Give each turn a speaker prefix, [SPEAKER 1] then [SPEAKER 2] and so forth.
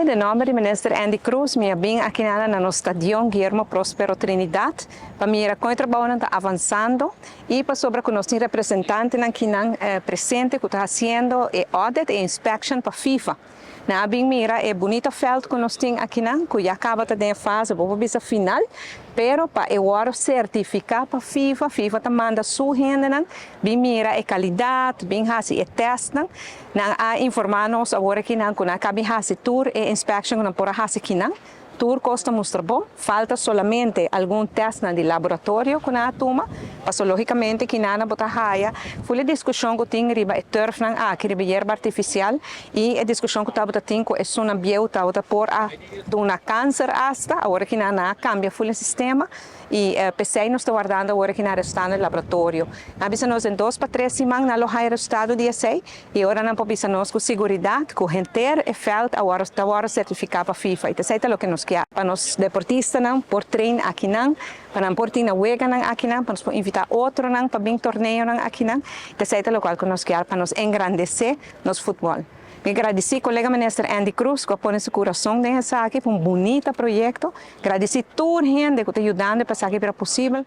[SPEAKER 1] Den nomber di Minister Endy Croes, mi a bin aki na nos stadion Guillermo Prospero Trinidad pa mira con e trabou ta avansando y pasobra cu nos tin representantenan aki presente cu ta haciendo e audit e inspection pa FIFA. Nan a bin mira e bunita veld cu nos tin aki, cu ya caba ta den fase, bo bisa, final, pero pa e wordo certifica pa FIFA, FIFA ta manda su hendenan, bin mira e calidad, bin hasi e test nan, nan a informa nos awor aki nan cu nan a caba hasi tur e inspection nan por hasi aki nan. Tur cos ta mustra bon, falta solamente algun test na di laboratorio cu nan a tuma, paso logicamente cu nan bo ta haya, full e discusion cu tin riba e turf nan aki riba yerba artificial y e discusion cu tabata tin cu esunnan bieu tabata por a duna cancer hasta, awor cu nan a cambia full e sistema y p'esey nos ta wardando awor cu nan resultado di laboratorio. A bisa nos den 2 pa 3 siman nan lo haya resultado di esey y ora nan por bisa nos cu seguridad cu henter e veld awor ta awor certifica pa FIFA. Y esey ta loke nos kier pa nos deportistanan por train aki nan, pa nan por tin wega nan aki nan, pa nos por invita otronan pa bin torneonan aki nan. Esey ta loke nos kier pa nos engrandece nos futbol. Mi ta gradici colega Minister Endy Croes cu a pone su curason den esaki pa un bunita proyecto. Gradici tur hende cu ta yudando pa esaki ta posibel.